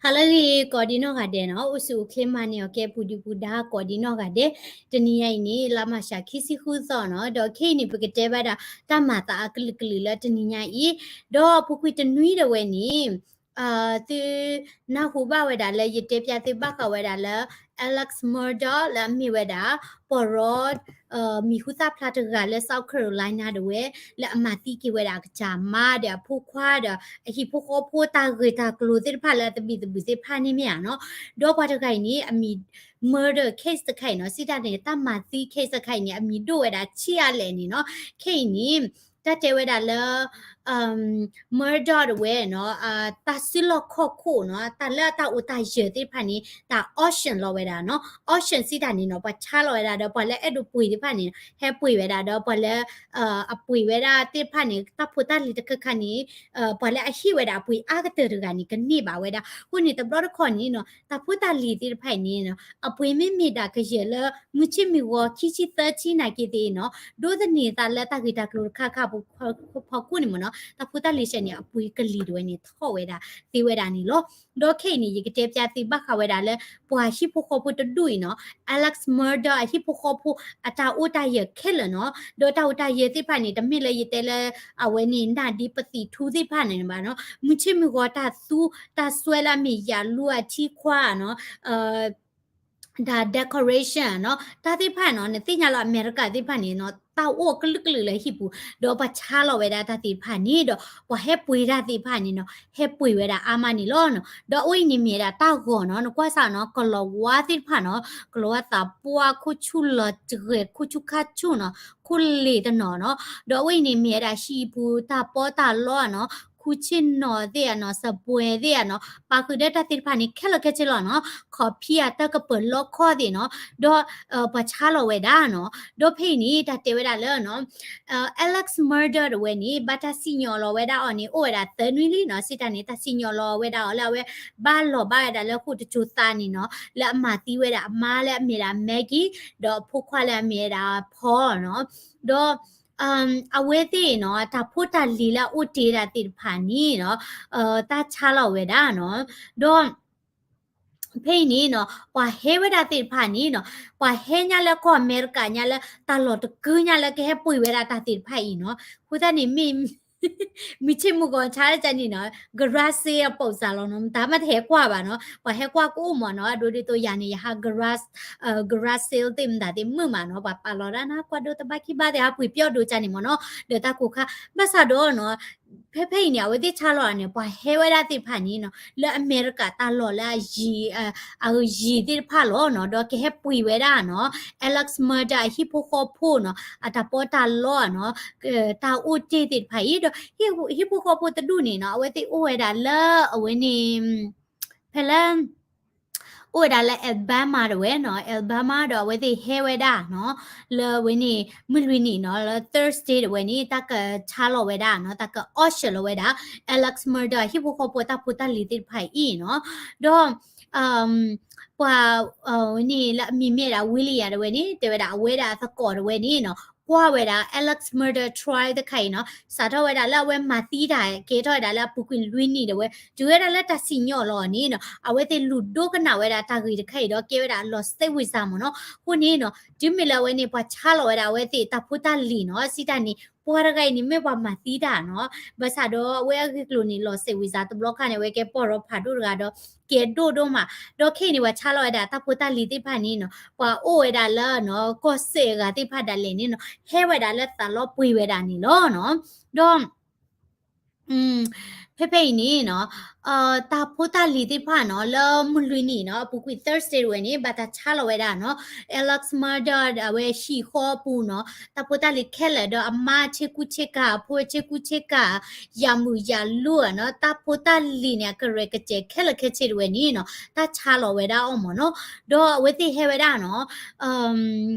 ဟါလၢအဂ့ၤ ကိးဒံနီၢ်ဂၤဒဲးနီၤ, အိၣ်ဆူၣ်အိၣ်ချ့မၤန့ၢ်အီၤကဲပူၤဒုပူၤဒါကိးဒံနီၢ်ဂၤဒဲး, တနံၤညါအံၤန့ၣ် လါမၢ်ၡး ခံဆံဃုသီနီၤ, ဒီးခဲအံၤန့ၣ် ပကတဲဘၣ်ဒၣ် တၢ်မၤသးအကလုာ်ကလုာ်လၢတနံၤညါအံၤ, ဒီးအပူၤကွံာ်တနွံဒၣ်ဝဲန့ၣ် သုနၢ်ဟူဘၣ်ဝဲဒၣ်လၢယတဲပၠးသုဘၣ်ဃးဝဲဒၣ်လၢ Alex Murdaugh လၢအမ့ၢ်ဝဲဒၣ် ပှၤရီ မံၤဟူသၣ်ဖျါတဂၤလၢ South Carolina ဒၣ်ဝဲ လၢအမၤသံက့ၤဝဲဒၣ်အကစၢ်မါဒီးအဖိခွါဒီး အဟံၣ်ဖိဃီဖိတၢ်ဂ့ၢ်တၢ်ကျိၤသ့ၣ်တဖၣ်လၢအသဘံၣ်သဘုၣ်သ့ၣ်တဖၣ်န့ၣ်မ့ၢ်ဧါနီၤ, ဒီးပှၤတဂၤအံၤန့ၣ် အမံၤ murder case တခါအံၤနီၤ, စံးတၢ်န့ၣ် တၢ်မၤသံ case တခါအံၤန့ၣ် အမံၤဒိၣ်ဝဲဒၣ်ဆံးအါလဲၣ်န့ၣ်နီၤ, ခဲအံၤန့ၣ် တၢ်တဲဝဲဒၣ်လၢ Murdaugh ဒၣ်ဝဲနီၤ, တၢ်စုလီၢ်ခီၣ်ခိၣ်နီၤ, တၢ်လၢအတၢ်အိၣ်တၢ်ယၢၤသ့ၣ်တဖၣ်န့ၣ် တၢ် auction လီၤဝဲဒၣ်နီၤ, auction စံးတၢ်န့ၣ်နီၤ, ပှၤဆါလီၤဝဲဒၣ်ဒီး ပှၤလၢအဲၣ်ဒိးပှ့ၤသ့ၣ်တဖၣ်န့ၣ် ဟဲပှ့ၤဝဲဒၣ်ဒီး ပှၤလၢ အပှ့ၤဝဲဒၣ်သ့ၣ်တဖၣ်န့ၣ် တၢ်ဖိတၢ်လံၤတခါခါန့ၣ် ပှၤလၢအဟ့ၣ်ဝဲဒၣ်အပှ့ၤအါကတၢၢ်တဂၤန့ၣ် ကန့ၢ်ဘၣ်ဝဲဒၣ်, အဃိန့ၣ် တဘျီတခီၣ်န့ၣ်နီၤ, တၢ်ဖိတၢ်လံၤသ့ၣ်တဖၣ်အံၤန့ၣ်နီၤ, အပှ့ၤမ့မ့ၢ်ဒၣ်ကယဲၢ်လၢ မုၢ်ဆ့ၣ်မုၢ်ဂီၤ ခံဆံသၢဆံနာ်က့သ့ၣ်နီၤ, ဒိးသန့ၤသးလၢတၢ်ဂ့ၢ်တၢ်ကျိၤတခါခါ ဖီခိၣ်န့ၣ်မ့ၢ်နီၤ, တၢ်ဖိတၢ်လံၤဆဲန့ၣ် အပှ့ၤကလံၤဒၣ်ဝဲန့ၣ် ထီၣ်ဝဲဒၣ်သ့ဝဲဒၣ်န့ၣ်လီၤ. ဒီးခဲအံၤန့ၣ် ယကတဲပၠးသုဘၣ်ဃးဝဲဒၣ်လၢ ပှၤဟံၣ်ဖိဃီဖိတဒူၣ်အံၤနီၤ, Alex Murdaugh အဟံၣ်ဖိဃီဖိ အတၢ်အိၣ်တၢ်ယၢၤခဲလၢာ်နီၤ, ဒီးတၢ်အိၣ်တၢ်ယၢၤသ့ၣ်တဖၣ်န့ၣ် တမ့ၢ်လၢယတဲလၢ အဝဲန့ၣ် နၢ်ဒ့ပသံၣ်ထူသ့ၣ်တဖၣ်န့ၣ်ဘၣ်နီၤ, မုၢ်ဆ့ၣ်မုၢ်ဂီၤတၢ်သူ တၢ်စွဲလၢအမ့ၢ်ယၤလူအထံခွါနီၤ, တၢ် decoration နီၤ, တၢ်သ့ၣ်တဖၣ်နီၤ, နသ့ၣ်ညါလၢအမဲရကၤသ့ၣ်တဖၣ်န့ၣ်နီၤ, တၢ်အိၣ်ကလုာ်ကလုာ်လၢဟံၣ်ပူၤ, ဒီးပှၤဆါလီၤဝဲဒၣ်တၢ်သ့ၣ်တဖၣ်န့ၣ်ဒီး ပှၤဟဲပှ့ၤတၢ်သ့ၣ်တဖၣ်န့ၣ်နီၤ, ဟဲပှ့ၤဝဲဒၣ်အါမးန့ၣ်လီၤနီၤ. ဒီးအဝဲအံၤန့ၣ်မ့ၢ်ဝဲဒၣ်တၢ်ဂီၤနီၤ, နကွၢ်စ့ၢ်နီၤ, ကလီၤဝါသ့ၣ်တဖၣ်နီၤ, ကလီၤဝါသးပှၢ် ခိၣ်ဆူၣ်လီၤတဂဲၤ ခိၣ်ဆူၣ်ခါဆူၣ်နီၤ, ခိၣ်လ့ၤတနီၤနီၤ, ဒီးအဝဲအံၤန့ၣ်မ့ၢ်ဝဲဒၣ်ဟံၣ်ပူၤတၢ်ပီးတၢ်လီနီၤ, ခူၣ်ဆ့ၣ်နီၤသ့ၣ်ဧါနီၤ, စပွဲသ့ၣ်ဧါနီၤ, ပာ်ဃုာ်ဒီးတၢ်သ့ၣ်တဖၣ်န့ၣ် ခဲလၢာ်ခဲဆ့လီၤနီၤ, ခီၣ်ဖံးဧါ တၢ်ကပၢၤလီခီသ့ၣ်နီၤ, ဒီး ပှၤဆါလီၤဝဲဒၣ်နီၤ. ဒီးဖဲအံၤန့ၣ် တၢ်တဲဝဲဒၣ်လၢ Alex Murdaugh ဒၣ်ဝဲန့ၣ် ဘၣ်တၢ်စံၣ်ညီၣ်လီၤဝဲဒၣ်အီၤန့ၣ် အိၣ်ဝဲဒၣ်သၢနွံလံနီၤ, စံးတၢ်န့ၣ် တၢ်စံၣ်ညီၣ်လီၤဝဲဒၣ်အီၤလၢအဝဲဘၣ်လီၤဘၣ်ဝဲဒၣ်လၢဃိာ်တစိၤသးန့ၣ်နီၤ, လၢအမၤသံဝဲဒၣ်အမါလၢအမ့ၢ်ဒၣ် Maggie ဒီးအဖိခွါလၢအမ့ၢ်ဝဲဒၣ် Paul နီၤ. ဒီး အဝဲသ့ၣ်နီၤ တၢ်ဖိတၢ်လံၤလၢအအိၣ်တ့ၢ်ဒၣ်သ့ၣ်တဖၣ်န့ၣ်နီၤ, တၢ်ဆါလီၤဝဲဒၣ်နီၤ. ဒီး ဖဲအံၤန့ၣ်နီၤ ပှၤဟဲဝဲဒၣ်သ့ၣ်တဖၣ်န့ၣ်နီၤ, ပှၤဟဲညါလၢကီၢ်အမဲရကၤညါလၢတၢ်လီၢ်တကုညါလၢကဟဲပှ့ၤဝဲဒၣ်တၢ်သ့ၣ်တဖၣ်အံၤနီၤ, အဃိသတးန့ၣ် မ့ၢ် မုၢ်ဆ့ၣ်မုၢ်ဂီၤဆါတၢ်န့ၣ်နီၤ garage sale အပိာ်စၢ်လီၤနီၤ, မတၤမးတဟဲကွၢ်ဘၣ်နီၤ, ပှၤဟဲကွၢ်ကအိၣ်မးနီၤ, အဒိဒ်သိးယၤန့ၣ် ယဟး garage, garage sale သ့ၣ်မတၤသ့ၣ်မုာ်မးနီၤ, ပှၤပာ်လီၤဒၣ်နၤ ကွၢ်ဒိတဘၣ်ခံဘၣ်သ့ၣ် ဟးပှ့ၤပျီၣ်ဒိကၢ်န့ၣ်မးနီၤ, ဒီးတၢ်ကိၢ်ခါ ဘၣ်ဆၣ်ဒီးနီၤ ဖဲဖဲအံၤန့ၣ် အဝဲသ့ၣ်ဆါလီၤန့ၣ် ပှၤဟဲဝဲဒၣ်သ့ၣ်တဖၣ်န့ၣ်နီၤ လၢအမဲရကၤတၢ်လီၢ်လၢအယံၤ အယံၤသ့ၣ်တဖၣ်လီၤနီၤ, ဒီးကဟဲပှ့ၤဝဲဒၣ်နီၤ Alex Murdaugh အဟံၣ်ဖိဃီဖိနီၤ အတၢ်ပီးတၢ်လီနီၤ တၢ်အိၣ်တ့ၢ်သ့ၣ်တဖၣ်အံၤ ဒီးဟံၣ်ဖိဃီဖိတဒူၣ်န့ၣ်နီၤ အဝဲသ့ၣ်အိၣ်ဝဲဒၣ်လၢအဝဲန့ၣ် ဖဲလၢ အိၣ်ဝဲဒၣ်လၢ Alabama ဒၣ်ဝဲနီၤ, Alabama ဒီးအဝဲသ့ၣ်ဟဲဝဲဒၣ်နီၤ လၢအဝဲန့ၣ် မုၢ်လွံၢ်နံၤနီၤ လၢ Thursday ဒၣ်ဝဲန့ၣ် တၢ်ကဆါလီၤဝဲဒၣ်နီၤ, တၢ်က auction လီၤဝဲဒၣ် Alex Murdaugh အဟံၣ်ဖိဃီဖိတၢ်ဖိတၢ်လံၤသ့ၣ်တဖၣ်အံၤနီၤ, ဒီး ပှၤ ဝဲန့ၣ်လၢအမံၤမ့ၢ်ဒၣ် William ဒၣ်ဝဲန့ၣ် တဲဝဲဒၣ်အဝဲဒၣ်အသကိးဒၣ်ဝဲန့ၣ်နီၤ ကွၢ်ဝဲဒၣ် Alex Murdaugh trial တခါအံၤနီၤ စးထီၣ်ဝဲဒၣ်လၢအဝဲမၤသံတၢ် ကဲထီၣ်ဝဲဒၣ်လၢအပူၤကွံာ်လွံၢ်နံၤဒၣ်ဝဲ တုၤဝဲဒၣ်လၢတၢ်စံၣ်ညီၣ်လီၤန့ၣ်နီၤ အဝဲသ့ၣ်လူၤဒိကနၣ်ဝဲဒၣ်တၢ်ဂ့ၢ်တခါအံၤဒီး ကဲဝဲဒၣ်အလီၤစဲးဝံၤစၢ်မးနီၤ, အဃိန့ၣ်နီၤ တုၤမ့ၢ်လၢအဝဲန့ၣ် ပှၤဆါလီၤဝဲဒၣ်အဝဲသ့ၣ်တၢ်ဖိတၢ်လံၤနီၤ စံးတၢ်န့ၣ် ပှၤတဂၤအံၤန့ၣ်မ့ၢ်ပှၤမၤသံတၢ်နီၤ, ဘၣ်ဆၣ်ဒီးအဝဲအဂ့ၢ်ကျိၤန့ၣ် လီၤစဲးဝံၤစၢ်တဘျီခါန့ၣ် အဝဲကဲပီၢ်ရီဖးဒိၣ်တဂၤဒီး ကဲဒိၣ်ဒိၣ်မး, ဒီးခဲအံၤန့ၣ် ပှၤဆါလီၤဝဲဒၣ်တၢ်ဖိတၢ်လံၤသ့ၣ်တဖၣ်န့ၣ်နီၤ ပှၤအိၣ်ဝဲဒၣ်လၢနီၤ ကီၢ်စဲၣ်အဂၤသ့ၣ်တဖၣ်ဒၣ်လဲာ်န့ၣ်နီၤ ဟဲဝဲဒၣ်လၢသးလီပှ့ၤဝဲဒၣ်န့ၣ်လီၤနီၤ, ဒီး ဖဲဖဲအံၤန့ၣ်နီၤ တၢ်ဖိတၢ်လံၤသ့ၣ်တဖၣ်နီၤ လၢမုၢ်လွံၢ်နံၤနီၤ အပူၤကွံာ် Thursday ဒၣ်ဝဲန့ၣ် ဘၣ်တၢ်ဆါလီၤဝဲဒၣ်နီၤ Alex Murdaugh အဝဲဟံၣ်ဃီပူၤနီၤ တၢ်ဖိတၢ်လံၤခဲလၢာ်ဒီးအမါဆ့ကူဆ့ကၤ အဖိဆ့ကူဆ့ကၤ ယၤမုၣ်ယၤလူနီၤ တၢ်ဖိတၢ်လံၤန့ၣ် အကရဲၣ်ကကျဲၤခဲလၢာ်ခဲဆ့ဒၣ်ဝဲန့ၣ်နီၤ တၢ်ဆါလီၤဝဲဒၣ်အီၤမးနီၤ ဒီးအဝဲသ့ၣ်ဟဲဝဲဒၣ်နီၤ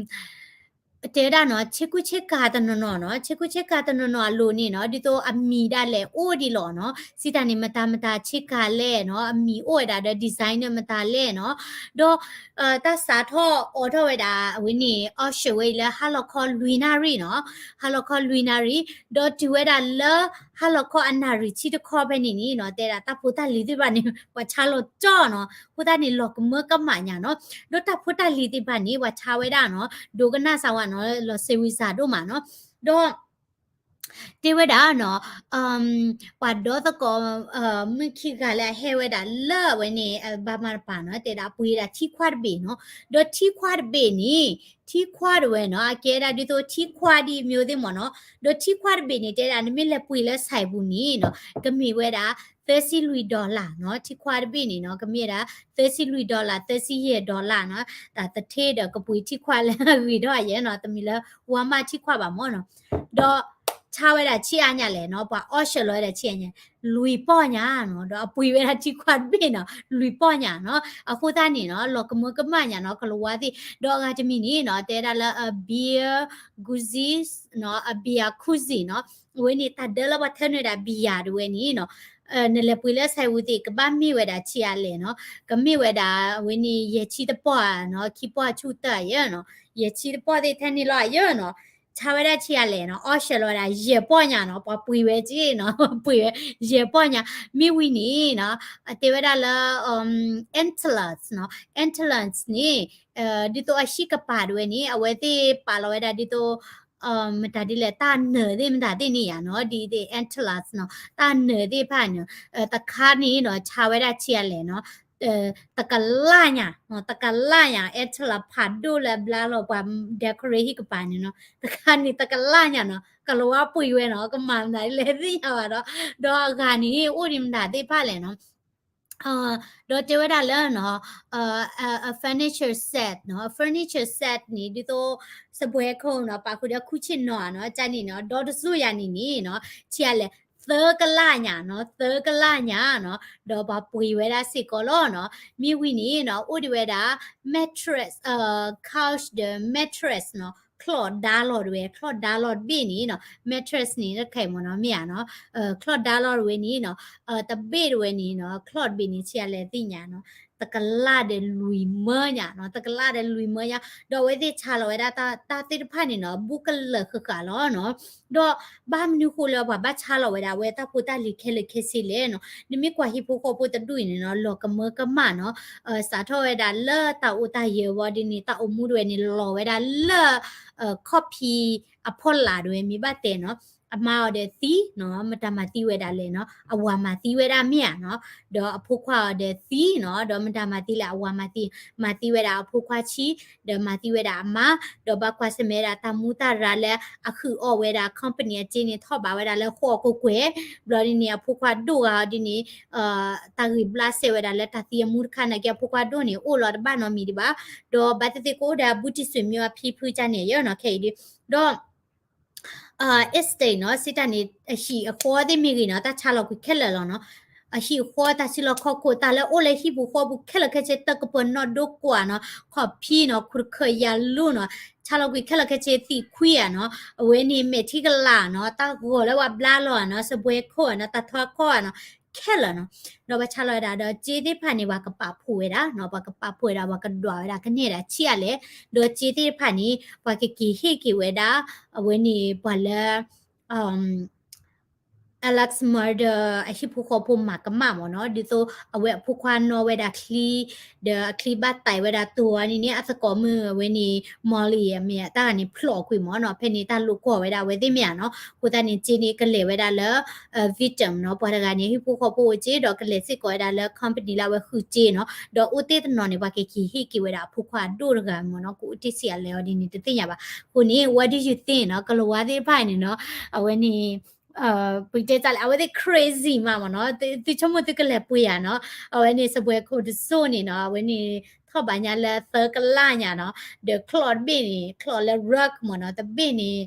တဲဝဲဒၣ်နီၤ ဆ့ကူဆ့ကၤတနီၤနီၤနီၤ ဆ့ကူဆ့ကၤတနီၤနီၤအလိၤန့ၣ်နီၤ ဒ်သိးအမံၤဒၣ်လဲာ်အိၣ်ဒံးလီၤနီၤ စံးတၢ်န့ၣ် မတၤမတၤဆ့ကၤလဲၣ်နီၤ အမံၤအိၣ်ဝဲဒၣ်ဒီး designer မတၤလဲၣ်နီၤ ဒီး တၢ်စးထီၣ်အိးထီၣ်ဝဲဒၣ် အဝဲန့ၣ် auction ဝဲအံၤလၢဟါလီၤခီလွံၢ်နၣ်ရံၣ်နီၤ ဟါလီၤခီလွံၢ်နၣ်ရံၣ် ဒီးတုၤဝဲဒၣ်လၢ ဟါလီၤခီအနၣ်ရံၣ်ဆံတခီဖဲန့ၣ်န့ၣ်နီၤ တဲဒၣ်တၢ်ဖိတၢ်လံၤသ့ၣ်တဖၣ်န့ၣ် ပှၤဆါလီၤကၠီနီၤ အဃိသတးန့ၣ် လီၤကမၢကမၣ်ညါနီၤ ဒီးတၢ်ဖိတၢ်လံၤသ့ၣ်တဖၣ်န့ၣ် ပှၤဆါဝဲဒၣ်နီၤ ဒိကနၣ်စၢ်ဝဲနီၤ လီၤစ့ဝံစၢ်ဒိၣ်မးနီၤ ဒီး တဲဝဲဒၣ်နီၤ ပှၤဒီသကိး မုၢ်ခံဂၤလၢအဟဲဝဲဒၣ်လၢအဝဲန့ၣ် ဘၣ်မၤတပၤနီၤ တဲဒၣ်ပှ့ၤဒၣ်ထံခွါတဘ့ၣ်နီၤ ဒီးထံခွါတဘ့ၣ်န့ၣ် ထံခွါတဝဲနီၤ အကဲဒၣ်ဒ်သိးထံခွါဒ်အမျိုးသ့ၣ်မ့ၢ်နီၤ ဒီးထံခွါတဘ့ၣ်န့ၣ် တဲဒၣ် နမ့ၢ်လဲၤပှ့ၤလၢစဲးပူၤန့ၣ်နီၤ ကမ့ၢ်ဝဲဒၣ် သၢဆံလွံၢ် dollar နီၤ ထံခွါတဘ့ၣ်န့ၣ်နီၤ ကမ့ၢ်ဝဲဒၣ် သၢဆံလွံၢ် dollar သၢဆံယဲၢ် dollar နီၤ တၢ်သထ့ဒီးကပှ့ၤထံခွါလၢအဂ့ၤထီၣ်ယဲနီၤ တမံၤလၢဝါမၢ်ထံခွါဘၣ်မ့ၢ်နီၤ ဒီးဆါဝဲဒၣ်ဆံးအါညါလဲၣ်နီၤ ပှၤအီၣ်ဆှၢလီၤဝဲဒၣ်ဆံးအါညါ လွံၢ်ပီၢ်ညါနီၤ ဒီးအပှ့ၤဝဲဒၣ်ထံခွါတဘ့ၣ်နီၤ လွံၢ်ပီၢ်ညါနီၤ အဃိသတးန့ၣ်နီၤ လီၤကမၢကမၣ်ညါနီၤ ကလၤဝါသ့ၣ် ဒီးအဂၤတမံၤန့ၣ်နီၤ တဲဒၣ်လၢ အ beer koozies နီၤ အ beer koozie နီၤ အဝဲန့ၣ် တၢ်ဒၢလၢပှၤထၢနုာ်ဒၣ် beer တဝဲန့ၣ်နီၤ နလဲၤပှ့ၤလၢစဲးပူၤသ့ၣ် ကဘၣ်မ့ၢ်ဝဲဒၣ်ဆံးအါလဲၣ်နီၤ ကမ့ၢ်ဝဲဒၣ် အဝဲန့ၣ် ယဲၢ်ဆံတပီၢ်နီၤ ခံပီၢ်ဆူၣ်တၢ်ယဲနီၤ ယဲၢ်ဆံတပီၢ်သ့ၣ်ထဲန့ၣ်လီၤယဲနီၤ ဆါဝဲဒၣ်ဆံးအါလဲၣ်နီၤ အီၣ်ဆှၢလီၤဝဲဒၣ် ယဲၢ်ပီၢ်ညါနီၤ ပှၤပှ့ၤဝဲက့နီၤ ပှ့ၤဝဲ ယဲၢ်ပီၢ်ညါ မ့ၢ်ဝံၤန့ၣ်နီၤ တဲဝဲဒၣ်လၢ antlers နီၤ antlers န့ၣ် ဒ်သိးအဟံၣ်ကပၤတဝဲန့ၣ် အဝဲသ့ၣ်ပာ်လီၤဝဲဒၣ်ဒ်သိး မတၤဒ်လဲၣ် တၢ်နၢၤသ့ၣ်မတၤသ့ၣ်န့ၣ်ယါနီၤ ဒ်သိး antlers နီၤ တၢ်နၢၤသ့ၣ်တဖၣ်န့ၣ် တခါန့ၣ်နီၤ ဆါဝဲဒၣ်ဆံးအါလဲၣ်နီၤ တကလးညါ တကလးညါ antlers ဖးဒိၣ်လၢအဘျါလီၤပှၤ decorate ဟံၣ်ကပၤန့ၣ်နီၤ တခါန့ၣ် တကလးညါနီၤ ကလၤဝါပှ့ၤဝဲနီၤ ကမၤမတၤဒ်လဲၣ်သ့ၣ်ညါဘၣ်ဒီး ဒီးအဂၤန့ၣ် အိၣ်ဒံးမတၤသ့ၣ်တဖၣ်လဲၣ်နီၤ ဒီးတဲဝဲဒၣ်လၢနီၤ အ furniture set နီၤ furniture set န့ၣ် ဒ်သိး စပွဲခိၣ်နီၤ ပာ်ဃုာ်ဒီးခူၣ်ဆ့ၣ်နီၤနီၤ ကန့ၣ်နီၤ ဒီတစိၤယၤန့ၣ်န့ၣ်နီၤ ဆံးအါလဲၣ် သၢကလးညါနီၤ သၢကလးညါနီၤ ဒီးပှၤပှ့ၤဝဲဒၣ်စ့ၢ်ကီးလီၤနီၤ မ့ၢ်ဝံၤန့ၣ်နီၤ အိၣ်ဒံးဝဲဒၣ် mattress couch ဒီး mattress နီၤ ချီၣ်ဒါလီၤတဝဲ ချီၣ်ဒါလီၤတဘ့ၣ်န့ၣ်နီၤ mattress န့ၣ် တခဲအံၤမ့ၢ်နီၤ မ့ၢ်ဧါနီၤ ချီၣ်ဒါလီၤတဝဲန့ၣ်နီၤ တဘ့ၣ်တဝဲန့ၣ်နီၤ ချီၣ်တဘ့ၣ်န့ၣ် ဆံးအါလဲၣ်သ့ၣ်ညါနီၤ တကလးဒီးလွံၢ်မၢညါနီၤ တကလးဒီးလွံၢ်မၢညါ ဒီးအဝဲသ့ၣ်ဆါလီၤဝဲဒၣ်တၢ်သ့ၣ်တဖၣ်န့ၣ်နီၤ ဘူးကလၢာ်ဃၣ်ဃၣ်လီၤနီၤ ဒီးဘၣ်မနုၤဃိလၢပှၤဘၣ်ဆါလီၤဝဲဒၣ် အဝဲတၢ်ဖိတၢ်လံၤခဲလၢာ်ခဲဆ့လဲၣ်နီၤ နမ့ၢ်ကွၢ်ဟံၣ်ဖိဃီဖိတဒူၣ်အံၤန့ၣ်နီၤ လီၤကမၢကမၣ်နီၤ စးထီၣ်ဝဲဒၣ်လၢတၢ်အိၣ်တၢ်ယၢၤဝံၤဒ်န့ၣ် တၢ်အိၣ်မူတဝဲန့ၣ် လီၤဝဲဒၣ်လၢ ခီၣ်ဖံးအဖီလာ်တဝဲ မ့ၢ်ဘၣ်တဲနီၤ အမါအီၤဒီးသံနီၤ မတၤမၤသံဝဲဒၣ်လဲၣ်နီၤ အဝၤမၤသံဝဲဒၣ်မ့ၢ်ဧါနီၤ ဒီးအဖိခွါအီၤဒီးသံနီၤ ဒီးမတၤမၤသံလဲၣ် အဝၤမၤသံ မၤသံဝဲဒၣ်အဖိခွါဆံး ဒီးမၤသံဝဲဒၣ်အမါ ဒီးဘၣ်ကွၢ်ဆၢၣ်မဲာ်ဝဲဒၣ်တၢ်မူတၢ်ရၢလၢအဃုအီၣ်ဝဲဒၣ် company အစ့န့ၣ် ထီၣ်ဘးဝဲဒၣ်လၢဃိာ်အကကွဲၢ် ဘျီဒ်န့ၣ် အဖိခွါဒိၣ်ဂၤအီၤဒ်န့ၣ် တၢ်ဂံၢ်ဘျါစဲးဝဲဒၣ်လၢတၢ်သံအမူတခါ နာ်က့အဖိခွါဒိၣ်န့ၣ် အိၣ်လီၤတဘၣ်နီတမံၤဒံးဘၣ် ဒီးဘၣ်သ့ၣ်သ့ၣ်ကအိၣ်ဒီးအဘူးတံၢ်စံးမံအီၤ ဖံဖုကန့ၣ်ယဲနီၤ ခဲအံၤဒ် ဒီး estate နီၤ စံးတၢ်န့ၣ် အဟံၣ်အဃီသ့ၣ်မ့ၢ်ဂ့ၤနီၤ တၢ်ဆါလီၤကွံာ်ခဲလၢာ်လီၤနီၤ အဟံၣ်အဃီ တၢ်စုလီၢ်ခီၣ်ခိၣ် တၢ်လၢအိၣ်လၢဟံၣ်ပူၤဃီပူၤခဲလၢာ်ခဲဆ့ တၢ်ကပၢၤနီၣ်ဒိကွၢ်နီၤ ခီၣ်ဖံးနီၤ ခူၣ်တခၢၣ်ယၤလူနီၤ ဆါလီၤကွံာ်ခဲလၢာ်ခဲဆ့ သံၣ်ခွံဧါနီၤ အဝဲန့ၣ် မဲာ်ထံကလၤနီၤ တၢ်ဂီၤလၢပှၤဘျါလီၤဧါနီၤ စပွဲခိၣ်ဧါနီၤ တၢ်ထီခီၣ်ဧါနီၤ ခဲလၢာ်နီၤ ဒီးပှၤဆါလီၤဝဲဒၣ် ဒီးစ့သ့ၣ်တဖၣ်န့ၣ် ပှၤကပာ်ဖှိၣ်ဝဲဒၣ်နီၤ ပှၤကပာ်ဖှိၣ်ဝဲဒၣ် ပှၤကဒွးဝဲဒၣ် ကန့ၢ်ဒၣ်ဆံးအါလဲၣ် ဒီးစ့သ့ၣ်တဖၣ်န့ၣ် ပှၤကက့ၤဟ့ၣ်က့ၤဝဲဒၣ် အဝဲန့ၣ် ပှၤလၢ Alex Murdaugh အဟံၣ်ဖိဃီဖိမၤကမၣ်မ့ၢ်နီၤ ဒ်သိးအဝဲအဖိခွါနီၣ်ဝဲဒၣ်ချံ ဒီးအချံဘၣ်တဲာ်ဝဲဒၣ်တိၤအီၤန့ၣ်န့ၣ် အသကိးမုၣ်အဝဲန့ၣ် Molly မ့ၢ်တၢ်ဂၤန့ၣ် ဖျိးကွံာ်မ့ၢ်နီၤ ဖဲန့ၣ်တၢ်လိာ်ကွီၢ်ဝဲဒၣ်အဝဲသ့ၣ်မ့ၢ်ဧါနီၤ အဃိသတးန့ၣ် စ့န့ၣ် ကလဲၤဝဲဒၣ်လၢ victim နီၤ ပှၤတဂၤန့ၣ် ဟံၣ်ဖိဃီဖိအိၣ်စ့ ဒီးကလဲၤစ့ၢ်ကီးဝဲဒၣ်လၢ company လၢအဝဲဃုစ့နီၤ ဒီးအိၣ်တ့ၢ်တနီၤန့ၣ် ပှၤကက့ၤဟ့ၣ်က့ၤဝဲဒၣ်အဖိခွါအဒိၣ်တဂၤမ့ၢ်နီၤ ကအိၣ်တ့ၢ်ဆံးအါလဲၣ်အီၤဒ်န့ၣ် တသ့ၣ်ညါဘၣ် အဃိန့ၣ် what do you think နီၤ ကလၤဝါသ့ၣ်တဖၣ်န့ၣ်နီၤ အဝဲန့ၣ် ပတဲတၢ်လဲၣ် အဝဲသ့ၣ် crazy မးမ့ၢ်နီၤ သုဆိကမိၣ်သုကလဲၤပှ့ၤဧါနီၤ အဝဲန့ၣ် စပွဲခိၣ်တစိၢ်န့ၣ်နီၤ အဝဲန့ၣ် ထီၣ်ဘးညါလၢသၢကလးညါနီၤ ဒီးချီၣ်တဘ့ၣ်န့ၣ် ချီၣ်လၢ rug မ့ၢ်နီၤ တဘ့ၣ်န့ၣ်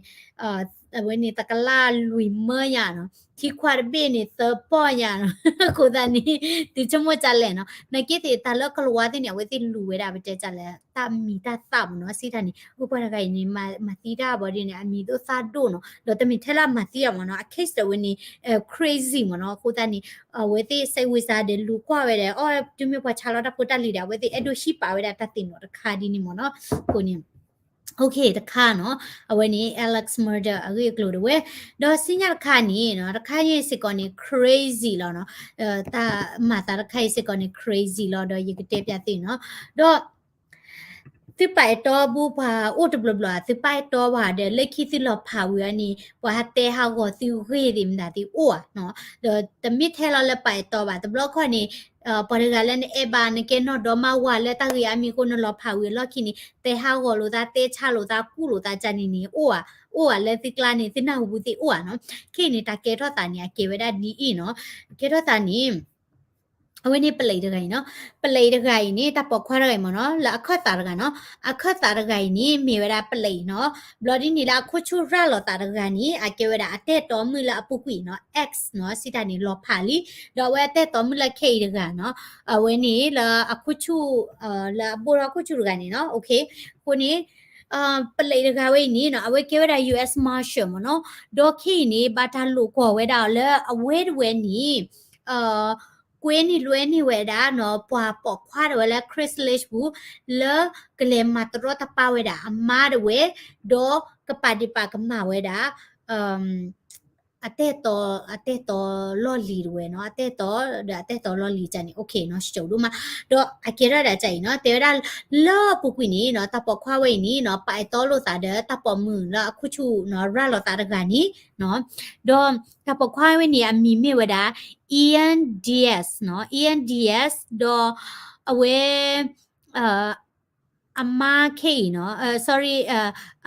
အဝဲန့ၣ် တကလးလွံၢ်မၢညါနီၤ ထံခွါတဘ့ၣ်န့ၣ် သၢပီၢ်ညါနီၤ အဃိသတးန့ၣ် သုဆိကမိၣ်တၢ်လဲၣ်နီၤ နာ်က့သ့ၣ်တၢ်လၢကလၤဝါသ့ၣ်န့ၣ် အဝဲသ့ၣ်လူၤဝဲဒၣ် ပတဲတၢ်လဲၣ် တၢ်မံၤတၢ်သၣ်မ့ၢ်နီၤ စံးတၢ်န့ၣ် အပှၤတဂၤအံၤန့ၣ် မၤသံတၢ်ဘၣ်ဒ်န့ၣ် အမံၤဒိၣ်သၣ်ဒိၣ်နီၤ ဒီးတမ့ၢ်ထဲလၢအမၤသံအီၤမ့ၢ်နီၤ အ case ဒီးအဝဲန့ၣ် crazy မ့ၢ်နီၤ အဃိသတးန့ၣ် အဝဲသ့ၣ် စဲးဝံစး ဒီးလူၤကွၢ်ဝဲဒၣ် အီ တုၤမ့ၢ်ပှၤဆါလီၤတၢ်ဖိတၢ်လံၤဒီး အဝဲသ့ၣ်အဲၣ်ဒိးဟံးပာ်ဝဲဒၣ်တၢ်သ့ၣ်နီၣ်တခါဒ်န့ၣ်မ့ၢ်နီၤ အဃိန့ၣ် တခါနီၤ, အဝဲန့ၣ် Alex Murdaugh အဂ့ၢ်အကျိၤတဝဲ, ဒီးဆူညါတခါန့ၣ်နီၤ, တခါအံၤစ့ၢ်ကီးန့ၣ် crazy လီၤနီၤ, တၢ်မၤသးတခါအံၤစ့ၢ်ကီးန့ၣ် crazy လီၤ, ဒီးယကတဲပျးသုနီၤ, ဒီး သုပာ်အဲၣ်တီဘူပှၤအိၣ်တဘျီဘျီ, သုပာ်အဲၣ်တီဘၣ်ဒီး လၢခံသုလီၤဖးဝံၤအန့ၣ် ပှၤဟးတဲဟးဂီၤသုဂ့ၢ်သ့ၣ်မတၤသ့ၣ်အိၣ်ဧါနီၤ, ဒီးတမ့ၢ်ထဲလီၤလၢပာ်အဲၣ်တီဘၣ်, တဘျီခီန့ၣ် ပှၤတဂၤလၢနအဲၣ်ဘၣ် နကဲနီၢ်ဒီမါဝၤလၢတၢ်ဂ့ၢ်အါမံၤအဃိ နလီၤဖးဝံၤအလီၢ်ခံန့ၣ် တဲဟးဂီၤလိာ်သး တဲဆါလိာ်သး ကူၣ်လိာ်သးကန့ၣ်န့ၣ် အိၣ်ဧါ, အိၣ်ဧါလၢသုကျါန့ၣ် သုနၢ်ဟူပူၤသ့ၣ်အိၣ်ဧါနီၤ, ခဲအံၤန့ၣ် တၢ်ကဲထီၣ်သးန့ၣ် အကဲဝဲဒၣ်ဒ်အံၤနီၤ, ကဲထီၣ်သးန့ၣ် အဝဲန့ၣ်ပလံးတဂၤအံၤနီၤ, ပလံးတဂၤအံၤန့ၣ် တၢ်ပိာ်ခွါတဂၤအံၤမ့ၢ်နီၤ, လၢအခၢၣ်သးတဂၤနီၤ, အခၢၣ်သးတဂၤအံၤန့ၣ် မ့ၢ်ဝဲဒၣ်ပလံးနီၤ, ဘျီဒ်န့ၣ်လၢအခိၣ်ဆူၣ်ရၤလီၤသးတဂၤန့ၣ် အကဲဝဲဒၣ်အတၢ်အဲၣ်တီမုၣ်လၢအပူၤကွံာ်နီၤ, ex နီၤ, စံးတၢ်န့ၣ် လီၤဖးလံ, ဒီးအဝဲအတၢ်အဲၣ်တီမုၣ်လၢခဲအံၤတဂၤနီၤ, အဝဲန့ၣ်လၢအခိၣ်ဆူၣ် လၢအဘိၣ်ထီၣ်ခိၣ်ဆူၣ်တဂၤန့ၣ်နီၤ, အဃိန့ၣ် ပလံးတဂၤဝဲအံၤန့ၣ်နီၤ, အဝဲကဲဝဲဒၣ် US Marshal မ့ၢ်နီၤ, ဒီးခဲအံၤန့ၣ် ဘၣ်တၢ်လိာ်ကွီၢ်ဝဲဒၣ်အီၤလၢအဝဲတဝဲန့ၣ် ကွဲန့ၢ်လွဲန့ၢ်ဝဲဒၣ်နီၤ, ပှၤပိာ်ခွါတဝဲလၢ Craigslist ပူၤ လၢကလဲၤမၤတရီတပါဝဲဒၣ်အမါတဝဲ, ဒီးကပာ်ဒ့ၣ်ပာ်ကမၣ်ဝဲဒၣ် အတၢ်အဲၣ်တီ အတၢ်အဲၣ်တီလီၢ်လံၤတဝဲနီၤ, အတၢ်အဲၣ်တီဒီးအတၢ်အဲၣ်တီလီၢ်လံၤကန့ၣ် okay နီၤ, စံးဒိၣ်မး, ဒီးအကဲထီၣ်ဒၣ်ကအံၤနီၤ, တဲဝဲဒၣ် လၢအပူၤကွံာ်န့ၣ်နီၤ, တၢ်ပိာ်ခွါဝဲအံၤန့ၣ်နီၤ, ပာ်အဲၣ်တီလိာ်သးဒီးတၢ်ပိာ်မုၣ်လၢအခိၣ်ဆူၣ်နီၤ, ရၤလီၤသးတဂၤန့ၣ်နီၤ, ဒီးတၢ်ပိာ်ခွါဝဲန့ၣ် အမံၤမ့ၢ်ဝဲဒၣ် Ian Diaz နီၤ, Ian Diaz ဒီးအဝဲ အမါခဲအံၤနီၤ, sorry,